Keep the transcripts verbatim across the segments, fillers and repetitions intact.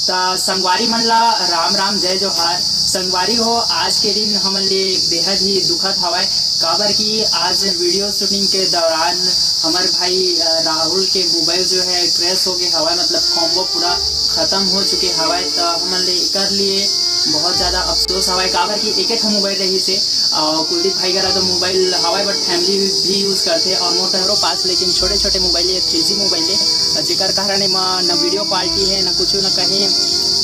त संगवारी मन ला राम राम, जय जोहार। संगवारी हो, आज के दिन हमन ले बेहद ही दुखद हवय, काबर कि आज वीडियो शूटिंग के दौरान हमर भाई, अ, राहुल के मोबाइल जो है क्रैश हो गए हवय, मतलब कॉम्बो पूरा खत्म हो चुके हवय। त हमन ले एकर लिए बहुत ज्यादा अफसोस हवय, काबर कि एके ठो मोबाइल रहिस हे। अ, कुलदीप भाई करा तो मोबाइल हवय, but फैमिली भी यूज करथे, और मोर घरो पास लेकिन छोटे छोटे मोबाइल हे, थ्री जी मोबाइल हे, जेकर कारण एमा न वीडियो क्वालिटी हे, न कुछ, न कहीं,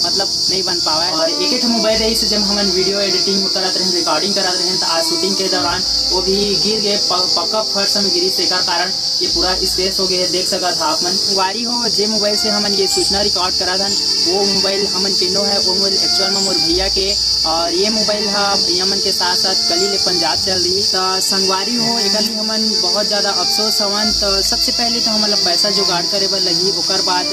मतलब नहीं बन पावय। और एके ठो मोबाइल रहिस हे, जब हमन वीडियो एडिटिंग करत रहेन, रिकॉर्डिंग करत रहेन, त आज शूटिंग के दौरान वो भी गिर गए, प-, पक्का फर्श में गिरिस, एकर कारण ये पूरा स्क्रैच हो गए हे, देख सकत हा आप मन। संगवारी हो, जे मोबाइल से हमन ये सूचना रिकॉर्ड करत हन, वो मोबाइल हमन के नो है, वो मोबाइल एक्चुअल में मोर भैया के, और ये मोबाइल हा भैया मन के साथ साथ कल ही ले पंजाब चल रही। त संगवारी हो, एकर लिए हमन बहुत ज्यादा अफसोस हवन। त सबसे पहले तो हमन ला पैसा जुगाड़ करे बर लगही, ओकर बाद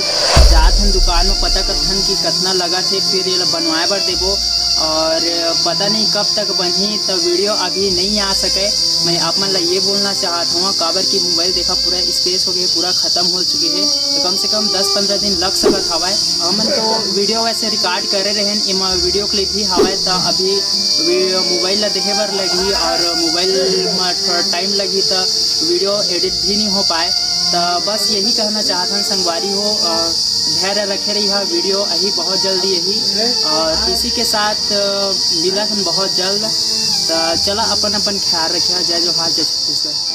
जात हन दुकान में, पता करथन कि कतना लगत हे, फिर ये ला बनवाए बर देबो। और पता नहीं कब तक बनही, त वीडियो अभी नहीं आ सके। मैं आप मन ला ये बोलना चाहत हूँ, काबर कि मोबाइल देखा पूरा स्क्रैच हो गए, पूरा खत्म हो चुके हे, तो कम से कम दस पंद्रह दिन लग सकत हवय। हमन तो वीडियो वैसे रिकॉर्ड करे रहेन, एमा वीडियो क्लिप भी हवय, त अभी वी-, मोबाइल ला देहे बर लगही, और मोबाइल में थोड़ा टाइम लगही, त वीडियो एडिट भी नहीं हो पाए। त बस यही कहना चाहत हन संगवारी हो, अ, धैर्य रखे रहिहा, वीडियो अही बहुत जल्दी यही, और इसी के साथ, अ, मिलत हन बहुत जल्द। त चला, अपन अपन ख्याल रखिहा। जय जोहार, जय छत्तीसगढ़।